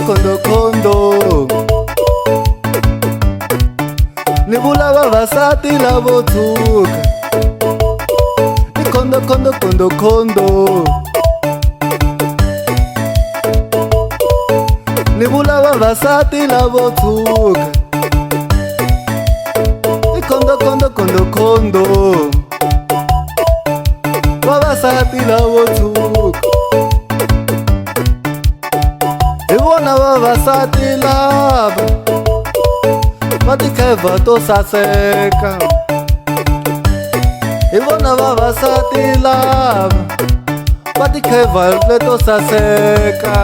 khondo khondo. Ni vula vavasati lavo tshuka. I khondo khondo khondo khondo. Ni vula vavasati lavo tshuka. I khondo khondo khondo khondo. Vavasati lavo tshuka. Hi vona vavasati lava va tikhevha to saseka. Hi vona vavasati lava va tikhevha leto saseka.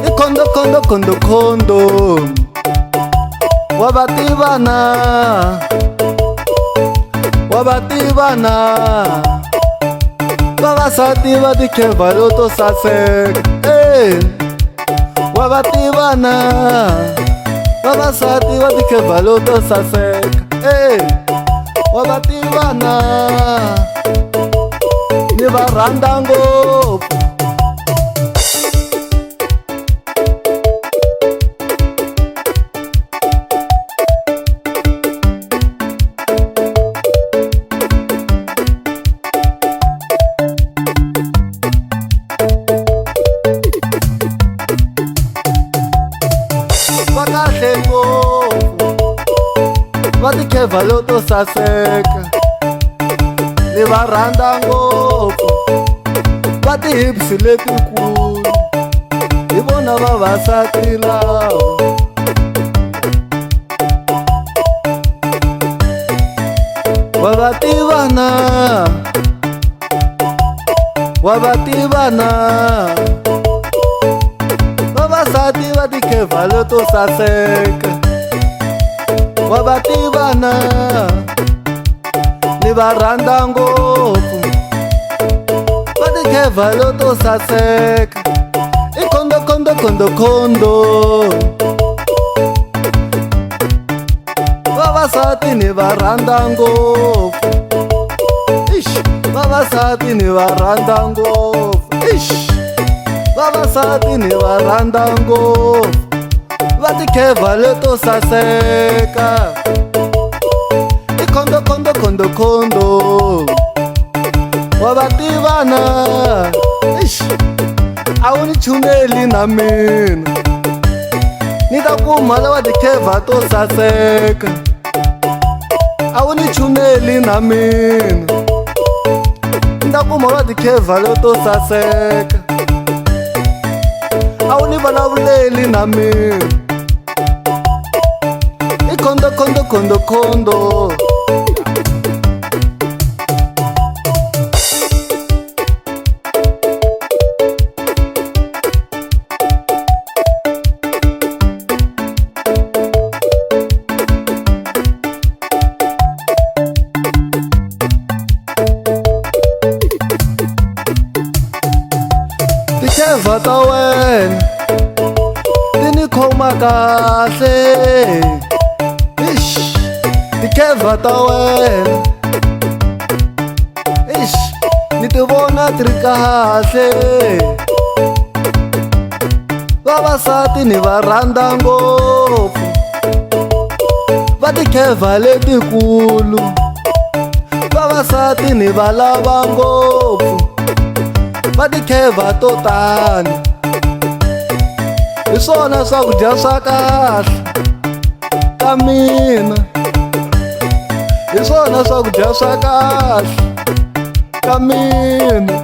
I khondo khondo khondo khondo. Wa va tiva na? Wa va tiva na? Vavasati va tikhevha leto saseka. Ey, wa va tiva na? Vavasati va tikhevha leto saseka. Ey, wa va tiva na? Ni va rhandza ngopfu. Va kahle ngopfu va tikhevha leto saseka. Ni va rhandza ngopfu va ti-hips letikulu. Hi vona vavasati lava. Wa va tiva na? Wa va tiva na? Vavasati va tikhevha leto saseka. Wa va tiva na? Ni va rhandza ngopfu va tikhevha leto saseka. I khondo khondo khondo khondo. Vavasati ni va rhandza ngopfu. Ixi, vavasati ni va rhandza ngopfu. Ixi, vavasati ni va rhandza ngopfu. Va tikhevha leto saseka. I khondo khondo khondo khondo. Wa va tiva na? Ixi, a wu ni chumeli na mina. Ni ta kuma lava tikhevha to saseka. A wu ni chumeli na mina. Ni ta kuma va tikhevha leto saseka. A wu ni vulavuleli na mina. I khondo khondo khondo khondo. Tikhevha ta wena ti ni khoma kahle. Ixi, tikhevha ta wena. Ixi, ni ti vona ti ri kahle. Vavasati ni va rhandza ngopfu va tikhevha letikulu. Vavasati ni va lava ngopfu va tikhevha to tani. Hi swona swakudya swa kahle ka mina. Hi swona swakudya swa kahle ka mina.